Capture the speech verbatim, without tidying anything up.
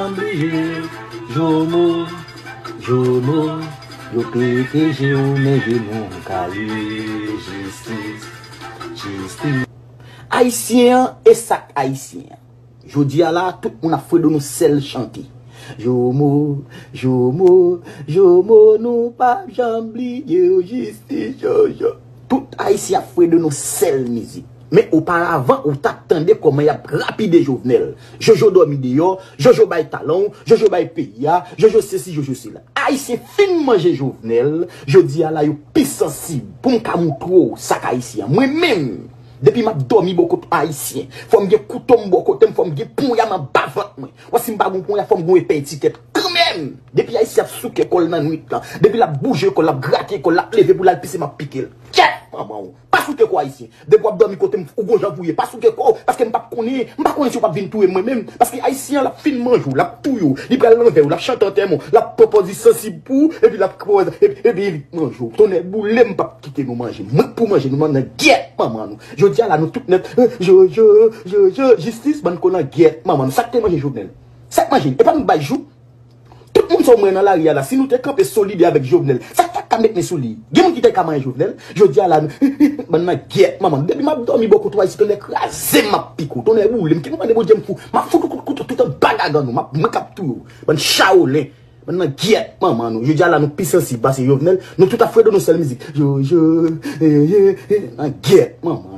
Bliye, Jomo, Jomo, yo pete je w, men je nou ka li. Jistis, jistis. Ayisyen an, e sa k Ayisyen an. Jodi a la, tout moun ap fwe do nou sèl chante. Jomo, Jomo, Jomo, nou p ap janm bliye w, jistis, Jojo. Tout Ayisyen ap fwe do nou sèl mizik. Men oparavan, ou t ap tande kòman y ap lapide Jovenel. Jojo dòmi deyò, Jojo bay talon, Jojo bay peyi a, Jojo sesi, Jojo sela. Ayisyen fin manje Jovenel, jodi a la yo pi sansib. Pou m ka moutre w sa k Ayisyen an. Mwen menm, depi m ap dòmi bò kot Ayisyen, fò m gen kouto m bò kote m, fò m gen ponya m anba vant mwen. Wè si m pa gen ponya, fò m gen epè ti tèt kanmenm. Depi Ayisyen ap souke kò l nan nwit lan, depi l ap bouje kò l, l ap grate kò l, l ap leve pou l al pise, m ap pike l. Kyèt, manman w. Pa souke kò Ayisyen. Depi w ap dòmi kote m, ou gon jan pou ye. Pa souke kò w, paske m p ap konnen, m pa konnen si w p ap vin touye m mwen menm. Paske Ayisyen an, l ap fin manje w, l ap touye w, li pral anvè w, l ap chante antèman w, l ap pran pòz li sansib pou ou, epi l ap pran, epi, epi li manje w. Tonnè boule m, m p ap kite nou manje. Mwen k pou manje nou, m nan gyèt manman nou. Jodi a la, nou tout nèt, eh, Jojo, Jojo, jistis, bann konan gyèt manman nou. Sa k te manje Jovenel? Sa k manje l? E pa nou k bay jou? Tout moun sa w mwen nan lari a la, si nou te kanpe solidè avèk Jovenel, sa k ta ka met men sou li? Gen moun ki te ka manyen Jovenel? Jodi a la, nou, bann nan gyèt manman. Depi m ap dòmi bò kote w Ayisyen, tonnè kraze m, m ap pike w, tonnè boule m, ki nou mande Bondye m fou, m ap fout ou kout kouto tout anba gagann ou, m ap, mwen k ap touye w. Bann chawolen, bann nan gyèt manman nou. Jodi a la, nou pi sansib pase Jovenel, nou tout ap fwe do nou sèl mizik. Jojo, eh, eh, eh, nan gyèt manman.